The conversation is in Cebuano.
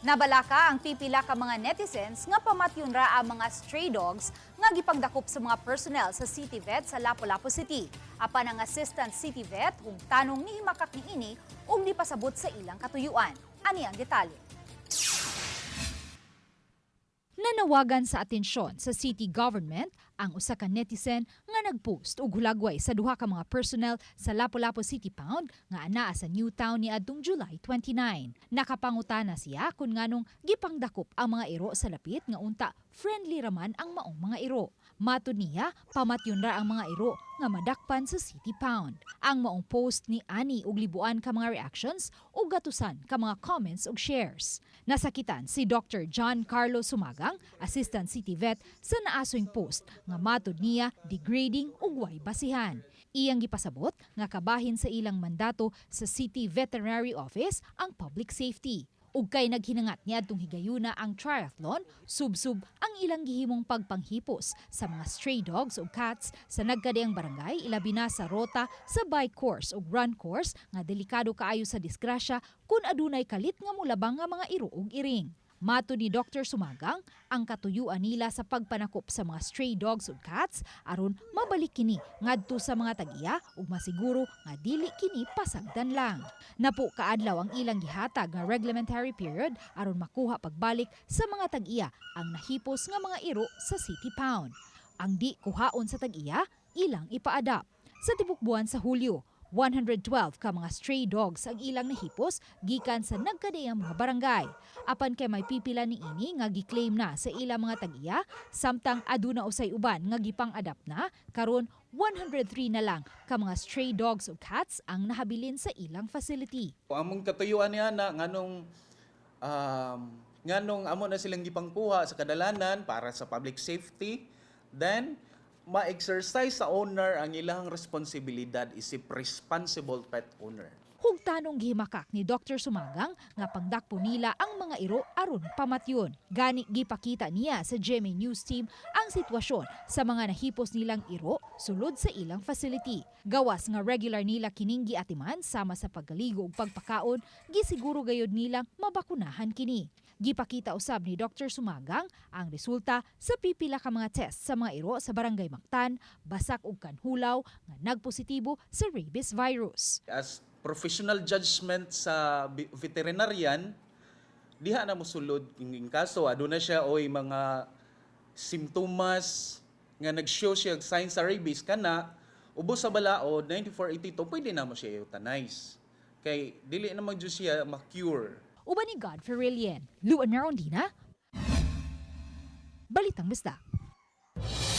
Nabalaka ang pipila ka mga netizens nga pamatyon ra ang mga stray dogs nga gipangdakop sa mga personnel sa City Vet sa Lapu-Lapu City. Apan ang Assistant City Vet hugtanong nihimakak niini ug nipasabot sa ilang katuyuan. Ani ang detalye. Nanawagan sa atensyon sa city government ang usa ka netizen nga nagpost og hulagway sa duha ka mga personnel sa Lapu-Lapu City Pound nga anaa sa New Town niadtong July 29. Nakapangutana siya kung nganong gipangdakop ang mga iro sa dapit nga unta friendly raman ang maong mga iro. Matud niya, pamatyon ra ang mga iro nga madakpan sa City Pound. Ang maong post niani og libuan ka mga reactions ug gatusan ka mga comments ug shares. Nasakitan si Dr. John Carlo Sumagang, Assistant City Vet, sa naasoyng post nga matud niya degrading ug way basihan. Iyang gipasabot nga kabahin sa ilang mandato sa City Veterinary Office ang public safety. Ug kay naghinangat niadtong higayuna ang triathlon, subsub ang ilang gihimong pagpanghipos sa mga stray dogs ug cats sa nagkadaiyang barangay, ilabi na sa rota sa bike course ug run course nga delikado kaayo sa disgrasya kung adunay kalit nga molabang nga mga iro ug iring. Matud ni Dr. Sumagang, ang katuyuan nila sa pagpanakop sa mga stray dogs ug cats aron mabalik kini ngadto sa mga tag-iya ug masiguro nga dili kini pasagdan lang. Napo kaadlaw ang ilang gihatag nga reglementary period aron makuha pagbalik sa mga tag-iya ang nahipos nga mga iro sa City Pound. Ang di kuhaon sa tag-iya, ilang ipa-adopt. Sa tibok buwan sa Hulyo, 112 ka mga stray dogs ang ilang nahipos gikan sa nagkadaiyang mga barangay. Apan kay may pipila niini nga gi-claim na sa ilang mga tag-iya, samtang aduna usay uban nga gipang-adapt na, karon 103 na lang ka mga stray dogs ug cats ang nahabilin sa ilang facility. Among katuyuan niya na nganong amo na silang gipangkuha sa kadalanan para sa public safety, then ma-exercise sa owner ang ilang responsibilidad isip responsible pet owner. Hugtanong gihimakak ni Dr. Sumagang nga pangdakpo nila ang mga iro aron pamatyon. Gani gipakita niya sa GMA News Team ang sitwasyon sa mga nahipos nilang iro sulod sa ilang facility. Gawas nga regular nila kining giatiman sama sa paggaligo ug pagpakaon, gisiguro gayod nilang mabakunahan kini. Gipakita usab ni Dr. Sumagang ang resulta sa pipila ka mga test sa mga iro sa Barangay Mactan, Basak ug Canjulao nga nagpositibo sa rabies virus. As professional judgment sa veterinarian, diha na mosulod ing kaso aduna siya oy mga simptomas nga nag-show siya og signs sa rabies, kana ubos sa balaod 9482, pwede na mo siya euthanize kay dili naman jud siya ma-cure. Uban ni God Ferrilien, Luan Merondina, Balitang Bisdak.